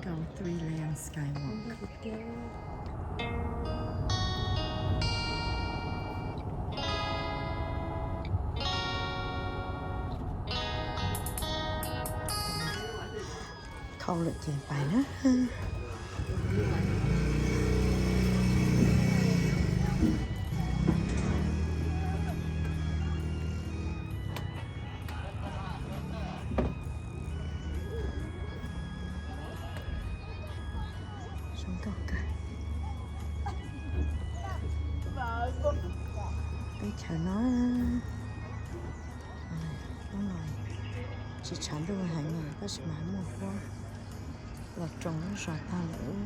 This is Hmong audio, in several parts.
Go three lane skywalk. Khau lawm ces pais na. Zoo nkauj kawg. Teb chaws no, hnub no tsis tshav ntuj heev tab sis mas muaj huab los roos lub zos tag lawm.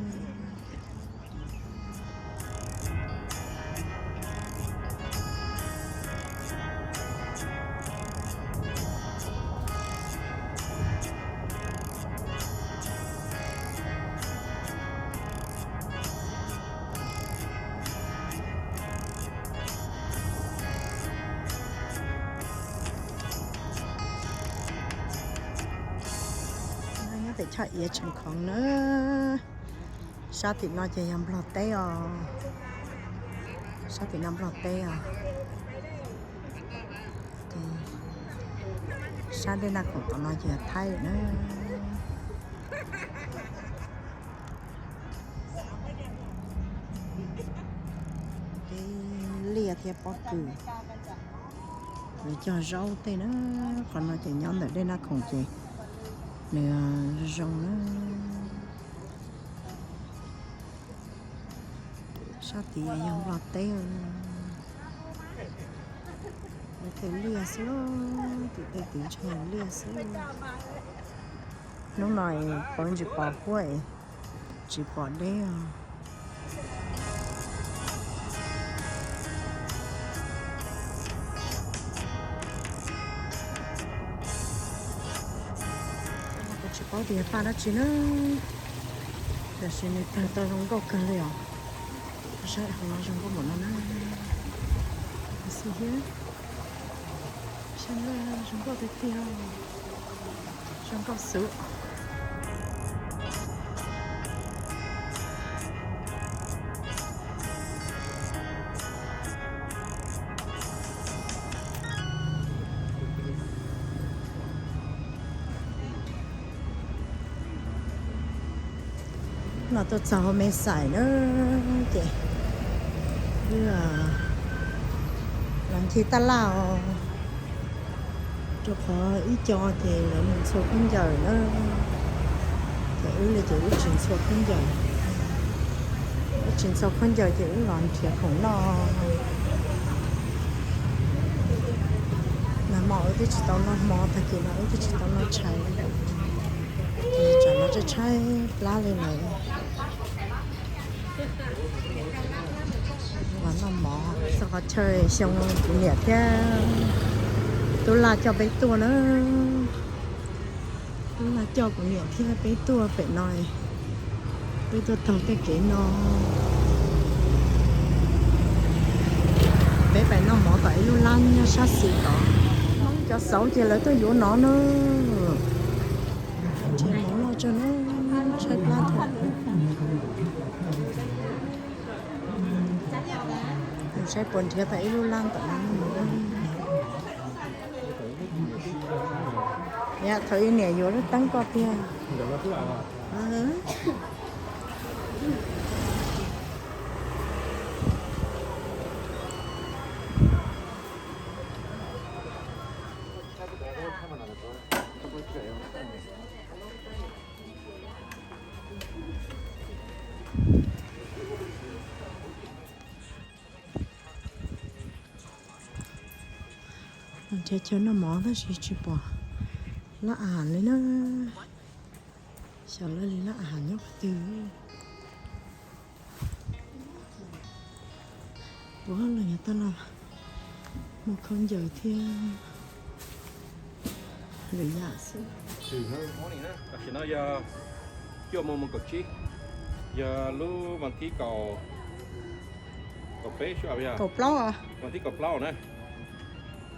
Nyob pem choj iav tseem khoov na. Sab tim no ces yog Nplog teb os. Sab tim no Nplog teb os. Ces sab dej Naj Khoom tom no ces yog Thaib na. Dej liaj thiab pob kws, nws cog zaub tej na. Qhov no ces nyob ntawm dej Naj Khoom ces nws zoo na. Sab tid yog Nplog teb, lawv tej liaj xwb, tim tej tid ntshe yog liaj xwb. Hnub no pov ntsis pos huab es tsis pom deb os. Kuv tsis paub tias yog paj dab tsi na, tiam sis nws tawg tau zoo nkauj kawg li os. Saib hauv no zoo nkauj npaum no na. Xwb thiab, saib zoo nkauj tiag tiag, zoo nkauj xwb. Los tuaj txog hauv Mexais na, ces wb los ncig taj laj os, rau qhov ib co ces lawv mus ntxhua khaub ncaws na, ces wb li ces wb tsis ntxhua khaub ncaws, wb tsis ntxhua khaub ncaws ces wb los nrhiav khoom noj. Nag hmo wb twb tsis tau noj hmo, tag kis no wb twb tsis tau noj tshais, ces tsam no tshaib tshaib plab li lawm. Los noj mov txog qhov chaw xyoo kuv niam thiab tub Laj coj peb tuaj na. Tub Laj coj kuv niam thiab peb tuaj pem no, peb tuaj taug tej kev no. Peb pais noj mov tom ib lub lab nyob sab xis tod. Hmoob cov xauv ces lawv tuaj yuav no na. Nrhiav mov noj tso na, tshaib plab. Saib puas nrhiav tau ib lub lab tom no. Yam thaum ub niam yuav lub teeb koj tiag. Nrhiav chaw noj mov tab sis tsis pom lab a has li na. Xyov lawv li lab a has nyob qhov twg. Puav leej yog taj laj muag khaub ncaws thiab lwm yam xwb. Tam sim no yog cuaj moos mus kaum tsib, yog lub vas thib kaum, kaum peb sua, vas thib kaum plaub na,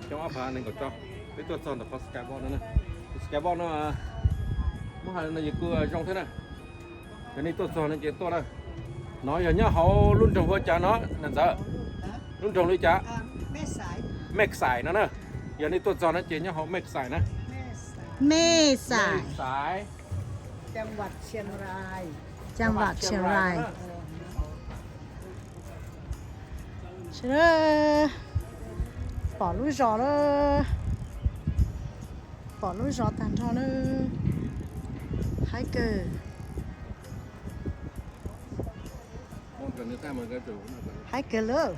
xyoo ob phav nees nkaum rau, peb tuaj txog ntawm qhov skybox no na. Skybox no muab hais no yog kuj zoo thiab na. Yog nej tuaj txog no ces tuaj na. No yog nyob hauv lub nroog hu ua cas no na Ntxawm? Lub nroog li cas? Mej Xais no na. Yog nej tuaj txog no ces nyob hauv Mej Xais na. Mej Xais. Xais. Cam vam Chiang Rai. Sawv daws pom lub zos lawm, pom lub zos tag nrho na. Haib kawg, haib kawg lawm.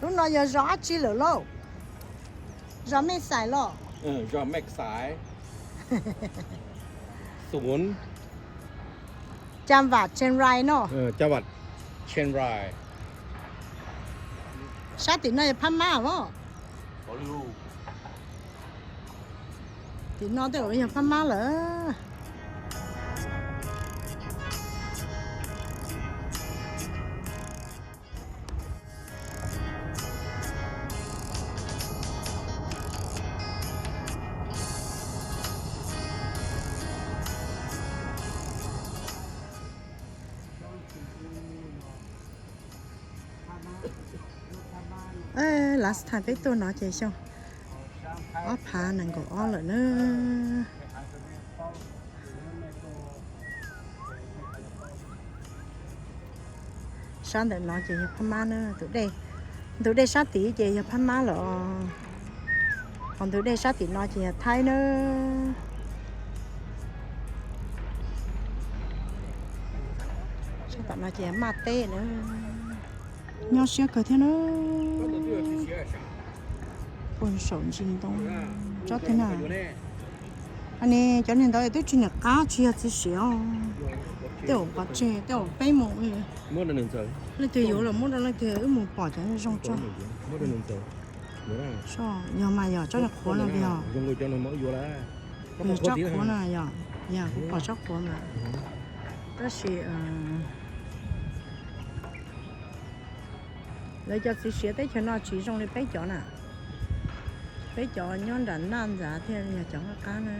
Lub no yog zos dab tsi lawm lauj? Zos Mej Xais los? Zos Mej Xais. Xu Cam vam Chiang Rai no. Cam vam Chiang Rai. Sab tim no yog Phab Mab os. Tim no tej zaum yog Phab Mab lawm. Last time peb tuaj no ces xyoo ob phav nees nkaum ob lawm na. Sab ntawm no ces yog Phab Mab na, tus dej, tus dej sab tid ces yog Phab Mab lawm os. Ho tus dej sab tim no ces yog Thaib na. Sab tom no ces yog Maj teb na. Nyob siab kawg thiab na. Puag saum ntsis ntoo tsob twg na. Ni cov niag ntawd twb tsis niam qab, tsis yog txiv siav os. Tej zaum pov tseg, tej zaum peb mus, leej twg yuav los muab rau leej twg, wb mus pom cov zoo tso. Yog mas yog tsob niag qhuav no yog, yog tsob qhuav no yog, yog kuv pom tsob qhuav mas. Tab sis lawv cov txiv siav teb chaws no tsis zoo li peb cov na. Peb cov nyob nram naj ntxav thiaj yog cov nqaj qab na.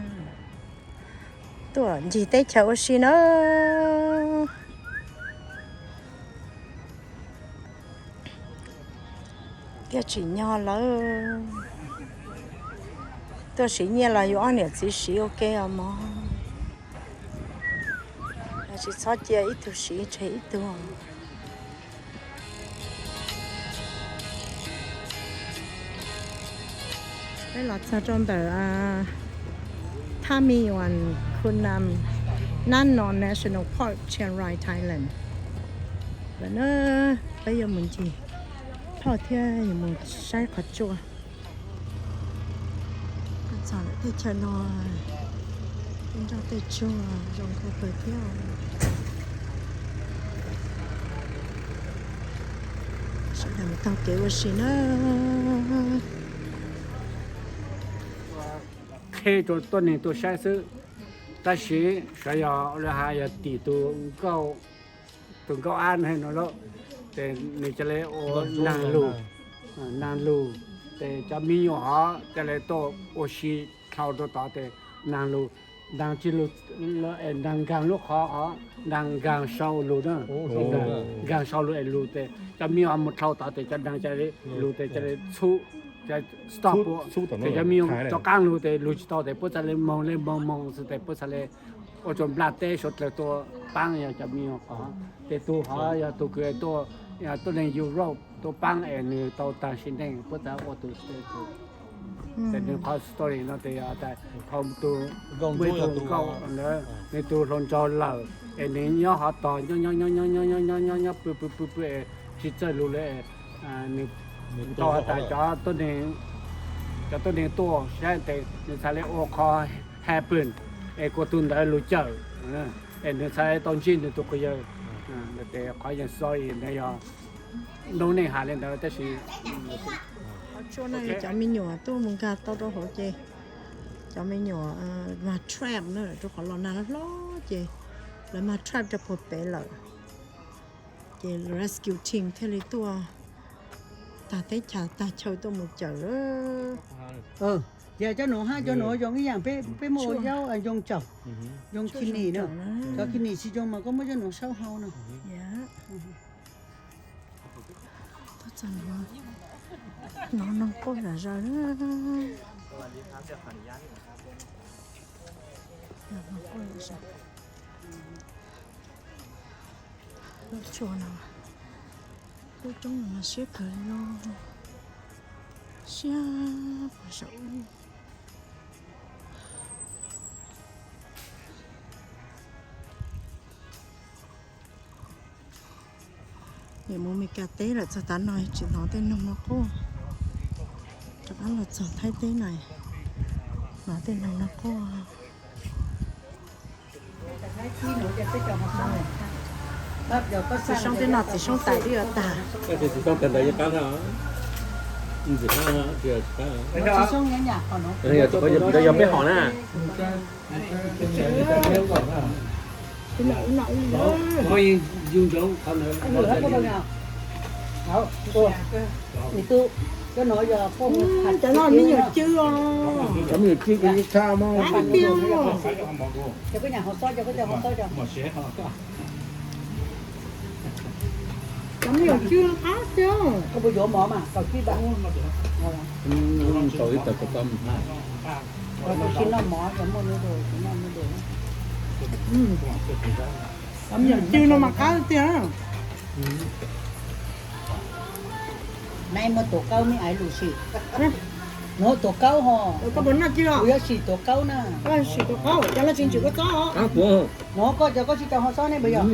Tuaj ncig teb chaws ua si na. Thiaj tsim nyog lawm. Tuaj siv nyiaj los yus ob niam txiv siv ua ke os mog. Tsis txhob cia ib tug siv tseg ib tug. Peb los txog rau ntawm Tham Myint Khuv Nam Nam No National Park, Chiang Rai, Thailand lawm na. Peb yuav mus ncig phauj thiab yuav mus saib qhov tsua. Txog lawm teb chaws no, tej nroj tej tsuag zoo nkauj kawg thiab. Sawv daws mus taug kev ua si na. Qhia rau tuab neeg tuaj saib xwb, tab sis xyov yog lawv hais yog tim tus nkauj, tus nkauj ab no lawm, ces nws ca le ua naag lug, naag lug, ces cov me nyuam hov ca le tuaj ua si dhau rau tod ces naag lug, naag tsis lug, naag nkaag lub qhov hov, naag nkaag sau lug na, nkaag sau lug es lug ces cov me nyuam hov mus dhau tod ces cov naag ca le lug ces ca le txhub, stop, ces cov me nyuam rov qaab lug ces lug tsis tau ces puab txhaj le moog le moog moog xwb ces puab txhaj le ua rua nplaj teb suav dlawg tuaj paab yog cov me nyuam hov. Ces tug hov yog tug kws tuaj, tuaj neeg Europe tuaj paab es nwg tau taag sim neej puab txhaj ua tug, ces nwg qhov story no ces thaum tug, tug nkauj ntawd nwg tug hluas nraug lawm es nwg nyob hov tog nyob nyob nyob nyob nyob nyob nyob nyob pw pw pw pw es tsis txawj lug le, nwg tau has tas cov tuab neeg tuaj saib tes nwg txhaj le ua qhov happen es kuas tug ntawd lug cawm, es nwg txhaj le tau ntsib nwg tug quas yawg. Tes qhov yeej sorry ntawd yog noob neej has le ntawd tab sis qhov tsua no cov me nyuam tuaj mus nkag tau rau hauv ces cov me nyuam mag trap na, rau qhov los nag hlob ces lawv mag trap rau puag pem lawm, ces rescue team thiaj li tuaj tag teb chaws tag chaw tuaj mus cawm lawm. Ces cov nuav hab cov nuav zoo ib yaam, peb muaj ua zaub zoo tsaum, zoo khi nim na. Cov khi nim tsis zoo mas koj muab cov nuav saub hau no. Hnov noog quaj zom zaws. Lub tsua no, lub roob no mas siab kawg li no, siab puag saum. Niam mus Meskas teb lawm txog tav no tsis hnov tej noog no quaj. Rov qab los txog Thaib teb no, hnov tej noog no quaj. Txiv Soob teb no, Txiv Soob tas twb yuav tag. Txiv Soob tas ntawd yuav qab na. Yog peb hom na. Cov no me nyuam cw os. Cov me nyuam cw kuv yeej tshaj mog. Cov me nyuam cw, cov me nyuam cw qab tiag. Tau ib tawm kaum tam. Cov me nyuam cw no mas qab tiag. Nai muaj tuam kaub me ais lus sim. Nuav tuam kaub ho. Koj puas noj cw os? Kuv yuav sim tuam kaub na. Koj sim tuam kaub, cov no tsis ntsum koj txob os. Nuav koj cov koj tsis tau ho xob ne puas yog?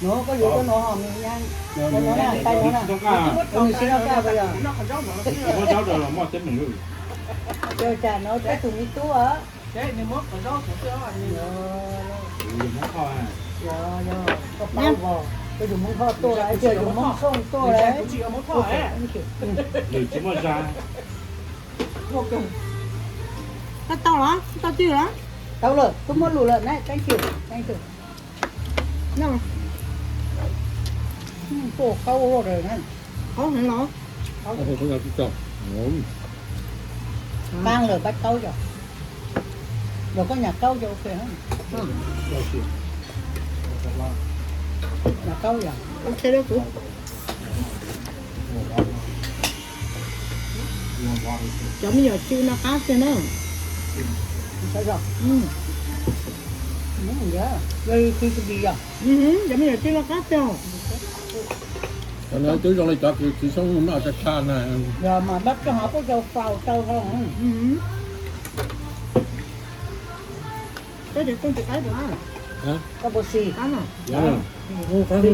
Nuav koj yuav cov nuav ho me nyab. Cov nuav na, tais nuav na. Nws tsis noj koj puas yog? Cas nuav peb tus me tub os. Koj paub os, koj yug Hmoob Thoj tuaj lawm, yug Hmoob Xyooj tuaj lawm. Koj tau los? Tau cw los? Tau lawm, twb muab lus lawm na, thank you, thank you. Tuaj qaub luaj na. Qaub heev los? Qaab lawm, pab qaub yog. Yog koj nyam qaub ces ok. Nyam qaub yog. Cov me nyuam cw no qab tiag na. Cov me nyuam cw no qab tiag. Cov no twb zoo li cov kws Txiv Xyoob noj tshaj tshaj na. Yog mas dab koj ho kuj tau faus tau ho. Koj puas sim? Koj puas sim?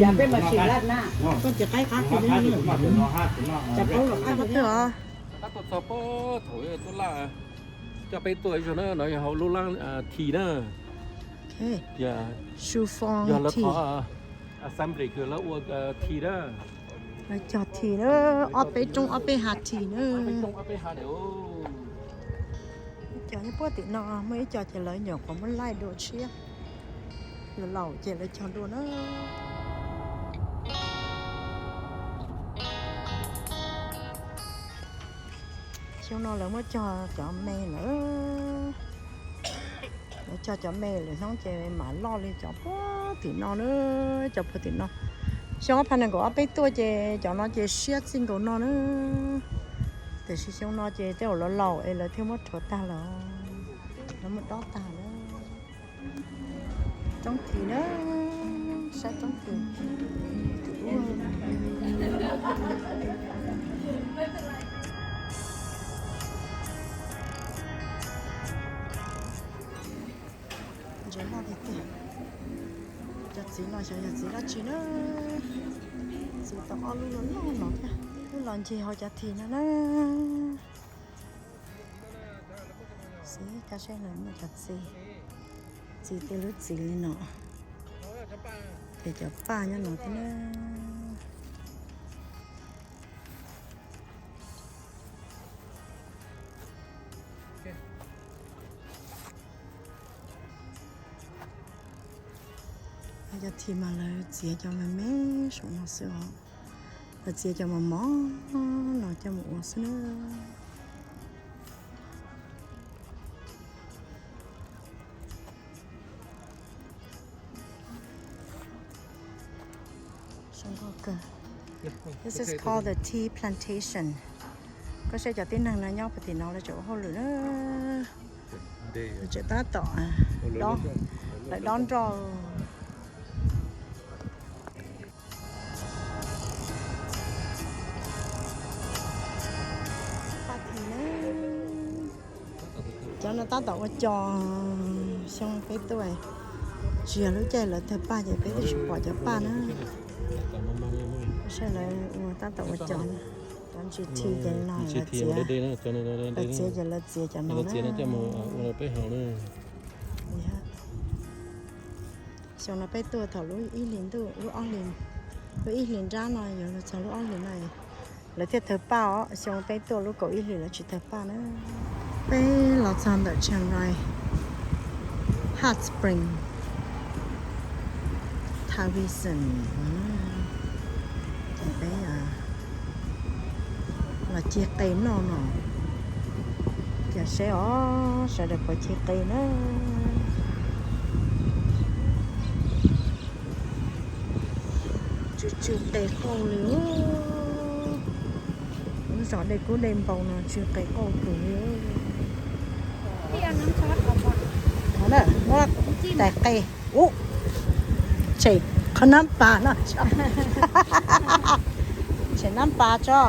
Yog peb mas sim laj na. Qab tuaj txog puag thaum tuaj laj, coj peb tuaj ib zaug na, no yog hauv lub laab Thi na. Yog lawv qhov assembly kws lawv ua Thi na. Lawv cog Thi na, ob peb roob ob peb hav Thi na. Ib co nyob puag tim no, muaj ib co ces lawv nyuam qhuav muab laij dua tshiab, laus laus ces lawv cog dua na. Xyoo no lawv muab cog cov me lawm. Lawv cog cov me lwm hnub ces mam loj li cov puag tim no na, cov puag tim no. Xyoo ob phav nees nkaum ob peb tuaj ces cov no ces siab txij nkaus no na. Tiam sis xyoo no ces tej zaum lawv laus es lawv thiaj muab rhuav tag lawm, lawv muab dob tag lawm. Roob Thi na, saib roob Thi. Ntsia loj tiag tiag. Cov txiv no xyov yog txiv dab tsi na. Txiv tau ob lub loj loj no thiab. Wb los ncig hauv cov Thi no na. Xib kab seb lawv muaj cov txiv, txiv tej lub txiv li no. Ces cov paj nyob no thiab na. Cov Thi mas lawv txiav cov me me saum no xwb os. Lawv txiav cov mos mos no coj mus ua xwb na. This is called the tea plantation. Koj saib cov tib neeg no nyob puag tim no lawv tseem ua hauj lwm na. Tseem tab tom, lawv dob nroj. Cov no tab tom ua cos, xyoo peb tuaj tsis yog lub caij lawv tawg paj ces peb twb tsis pom cov paj na. Saib lawv ua tab tom ua cos, cov ntsis thi ces no lawv txiav, lawv txiav ces lawv txiav cov no na. Xyoo no peb tuaj thaum lub ib hlis ntuj, lub ob hlis, lub ib hlis nrab no yuav luag txog lub ob hlis no lawv thiaj tawg paj os. Xyoo peb tuaj lub kaum ib hlis lawv tsis tawg paj na. Peb los txog ntawm Chiang Rai Hot Spring Tourism. Peb los ci qe noj no, cia seb os sawv daws puas ci qe na. Tsw tsw qe qauj li. Lub zos Dej Kub Dej Npau no tsw qe qauj kawg li. Muab tais qe. Ub, tshem qhov nab pas no tso. Tshem nab pas tso.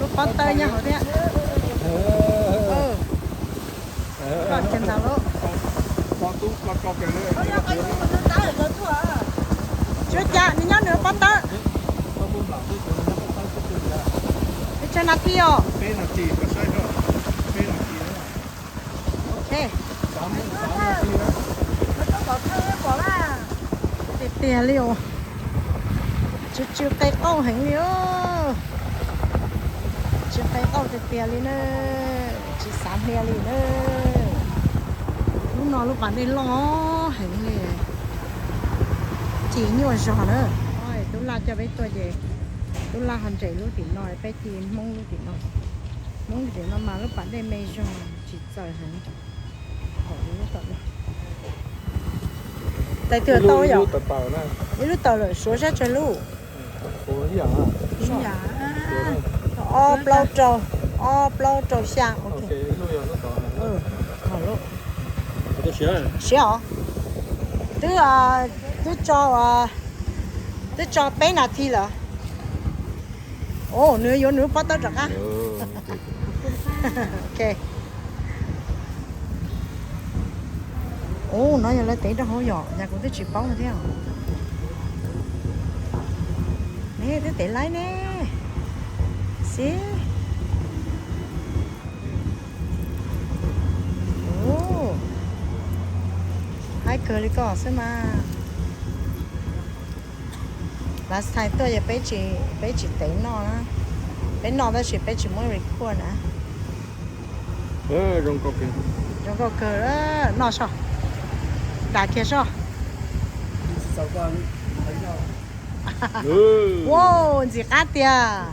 Lub pob tawb nyob hauv thiab. Koj tsis ntag lub. Tsuas cas nws nyob nws pob tawb. Peb tsawg nas this os? Ok. Tiag tiag li os. Tsw tsw qe qauj heev li os. Tsw qe qauj tiag tiag li na. Tsis xav hnia li na. Hnub no lub pas dej loj heev li. Ci nyuaj zog na. Tub Laj coj peb tuaj ces Tub Laj ho nres lub tim no, peb ci Hmoob lub tim no. Hmoob tim no mas lub pas dej me zog tsis txaws heev. Tais twg tau yom? Ib lub tau lawm, suav sab tsawg lub? Ob plaub rau, ob plaub rau xya. Siav os. Twb, twb tso, twb tso peb nas this lawm. Ua nws yuav nws lub pob tawb rov qab. Ok. Ub, no yog lawv tev rau hauv yom, yam kuv twb tsis paub thiab. Ne twb tev laib ne. Xib. Ub, haib kawg li koj xwb mas. Last time tuaj yog peb tsis, peb tsis tev noj na. Peb noj tab sis peb tsis muab record na. Zoo nkauj kawg, noj soj, dam kiag soj. Wow, ntxim qab tiag.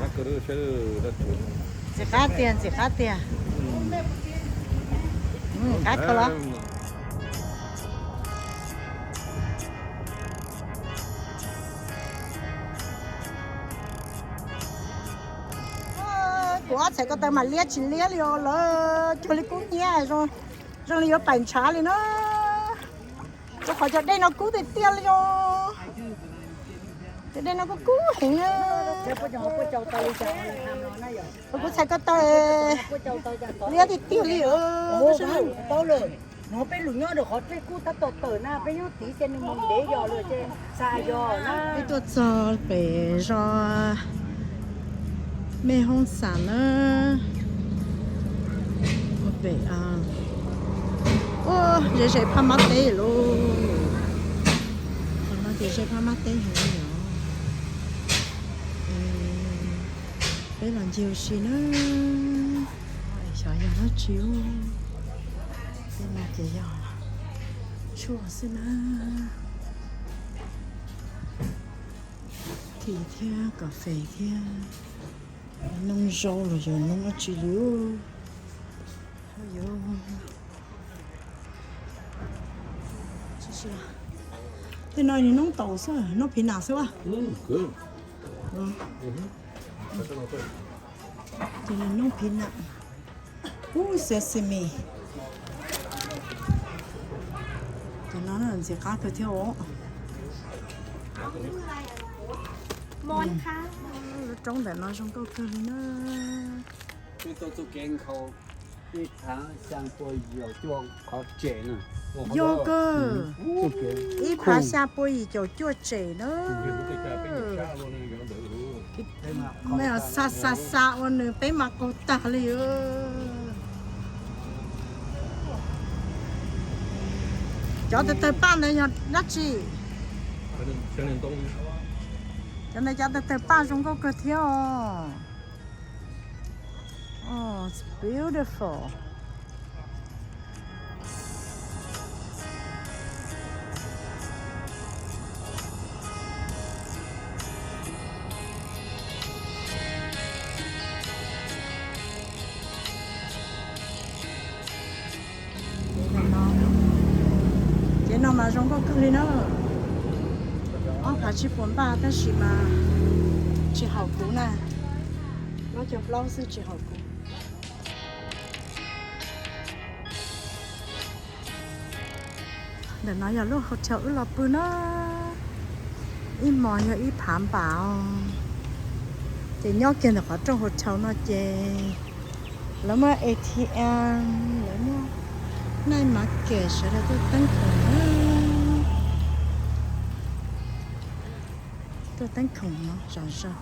Ntxim qab tiag, ntxim qab tiag. Qab kawg los. Kuv ob txhais ko taw mas liab tsis liab li os, lawv cuag li kub hnyiab, zoo li yuav paim ntshav li na. Rau qhov cov dej no kub tiag tiag li os. Cov dej no kub kub heev. Kuv txhais ko taw liab tiag tiag li. Nuav peb lug nyob rau qhov dlej kub tab tom tawm na, peb nyob tid ces nws mus ntev yog lawm ces xav yog na. Peb tuaj txog pem zos Mej Hoob Xam na. Ua pem, ua ze ze phaj mab teb lauj. Qhov no ces ze phaj mab teb heev li os. Peb los ncig ua si na. Xyov yog dab tsi. Tej no ces yog Tshuaj xwb na. Thim thiab kas fes thiab. Noob zaub los yog noob dab tsi li. Tej no noob taum xwb, noob phiv nam xwb a. Ces noob phiv nam. Ub, sesame. Cov no ntxim qab kawg thiab os. Lub roob ntawm no zoo nkauj kawg li na. Yog kawg, ib phav xya pua yim caum cuaj tsem na. Xa xa xa ua nws peb mas qaug tag li. Cov tawg tawg paj ntawd yog dab tsi? Cov ntawd cov tawg tawg paj zoo nkauj kawg thiab os. Oh, it's beautiful. Ces no mas zoo nkauj kawg li na. Ob phav tsib puas npaj tab sis mas tsis haum kuv na. Plaub caug plaub xwb tsis haum kuv. Ntawm no yog lub hotel wb los pw na. Ib hmos yog ib phav npam os. Ces nyob kiag ntawm qhov rooj hotel no ces lawv muaj A T M, lawv muaj night market, sawv daws tuaj teeb khoom na. Tuaj teeb khoom no zom zaws.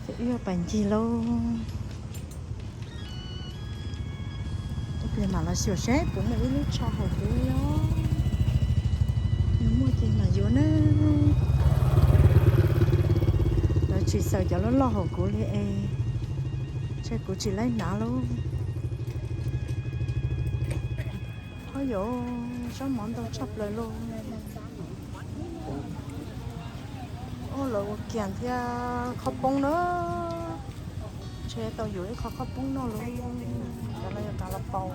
Ces wb yuav pais ncig lauj. Ib pliag mam los xyuas seb puas muaj ib lub tsho hauv kuv os. Yog muaj ces mam yuav na. Lawv tsis xaws cov loj loj hauv kuv li es, ntshe kuv tsis laib hnav lauj. Ho yuav zaub mov ntau tshaj plaws lauj. Ub, lawv ua kiag thiab khob poob na. Ntshe tau yuav ib qho khob poob noj lauj. Cov no yog cov los paus.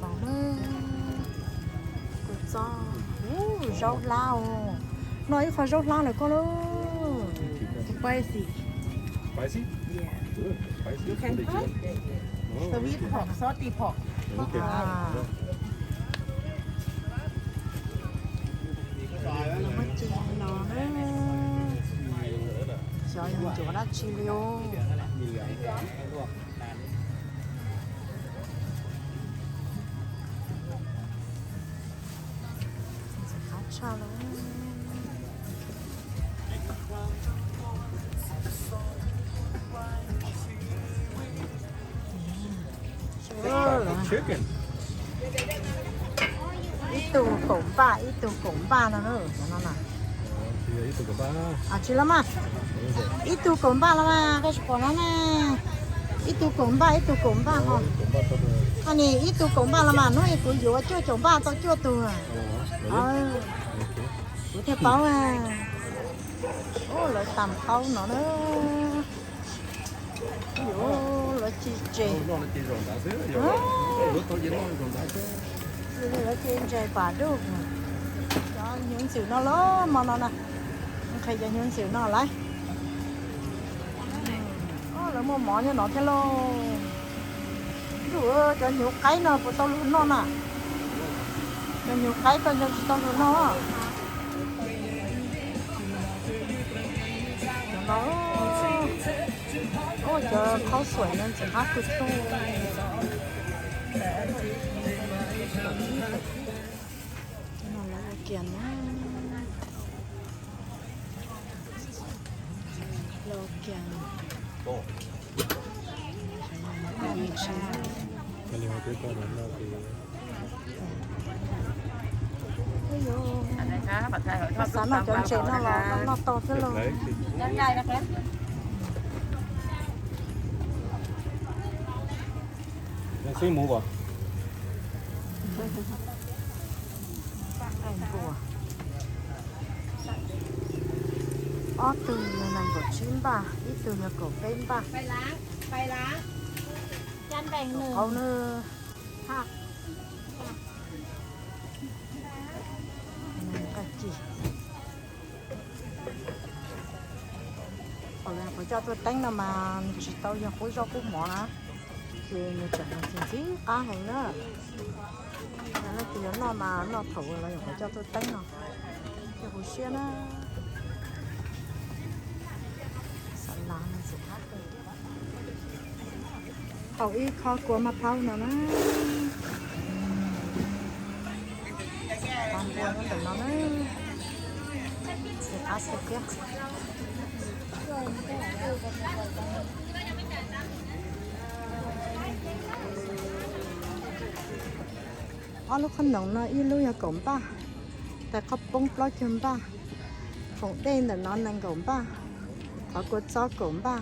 Paus na. Kuv txob. Ub, zaub hlab os. Noj ib qho zaub hlab lawm koj lauj. Spicy. Spicy? Yeah. Good. Spicy. You can try. Oh, sweet pork, salty pork. Okay. Muab ce no na. Xyov yog ncuav dab tsi li os. Qab tshaj lauj. Ib tug kaum npaj, ib tug kaum npaj no na, no na. Tsis los mas, ib tug kaum npaj los mas, koj tsis pom no na. Ib tug kaum npaj, ib tug kaum npaj ho. Ib tug kaum npaj los mas, hnub kuv yuav cuaj caum npaj tau cuaj tug. Kuv thiaj paub. Lawv tam qaub no na. Yuav lawv ci ntses. Lawv ci ntses pas duj. Cov hnyuv ntxwm no los hmo no na. Nqhis cov hnyuv ntxwm no lawm. Lawv muaj mov nyob no thiab lauj. Ntuj, cov hnyuv qaib no puas tau luag noj na? Cov hnyuv qaib koj nco tsis tau luag noj. Cov no, cov khaub xuam no ntxim qab kawg thiab. Cov no lawv ua kiag na. Lawv ua kiag. Xav noj cov ntses no los noj tau thiab lauj. Xib mus as. Ob tug yog nees nkaum tsib npaj, ib tug yog kaum peb npaj. Qau na. Qau ci. Qhov coj tuaj teeb no mas nws tsis tau yog qub zaub qub mov na, ces nws tseem ntxim ntxim qab heev na. Leej twg yuav noj mas noj thaum los yog qhov coj tuaj teeb no, thiaj huv siab na. Xav lav no ntxim qab kawg. Tau ib khob kua maj phaub no na. Qab npua nyob ntawm no na. Ntxim qab xwb thiab. Ob lub qhob noom no ib lub yog kaum npaj, tais qhob poob plaub caug npaj, foom dej ntawm no nees nkaum npaj, qhov kua txob kaum npaj,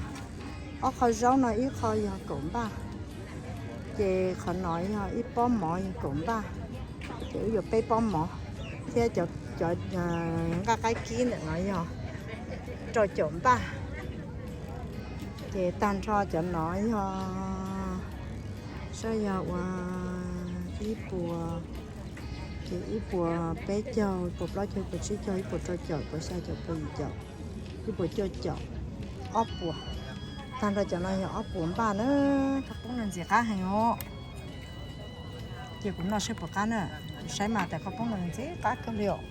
ob qho zaub no ib qho yog kaum npaj, ces qhov no yog ib pob mov yog kaum npaj, ces wb yuav peb pob mov, thiab cov nqaj qaib kib ntawm no yog rau caum npaj, ces tag nrho cov no yog saib yog ua ib puas, ces ib puas peb caug, ib puas plaub caug, ib puas tsib caug, ib puas rau caum, ib puas xya caum, ib puas yim caum, ib puas cuaj caum, ob puas. Tag nrho cov no yog ob puas npaj na. Qhob poob no ntxim qab heev os. Ces kuv noj saib puas qab na. Kuv saib mas tais qhob poob no ntxim qab kawg li os.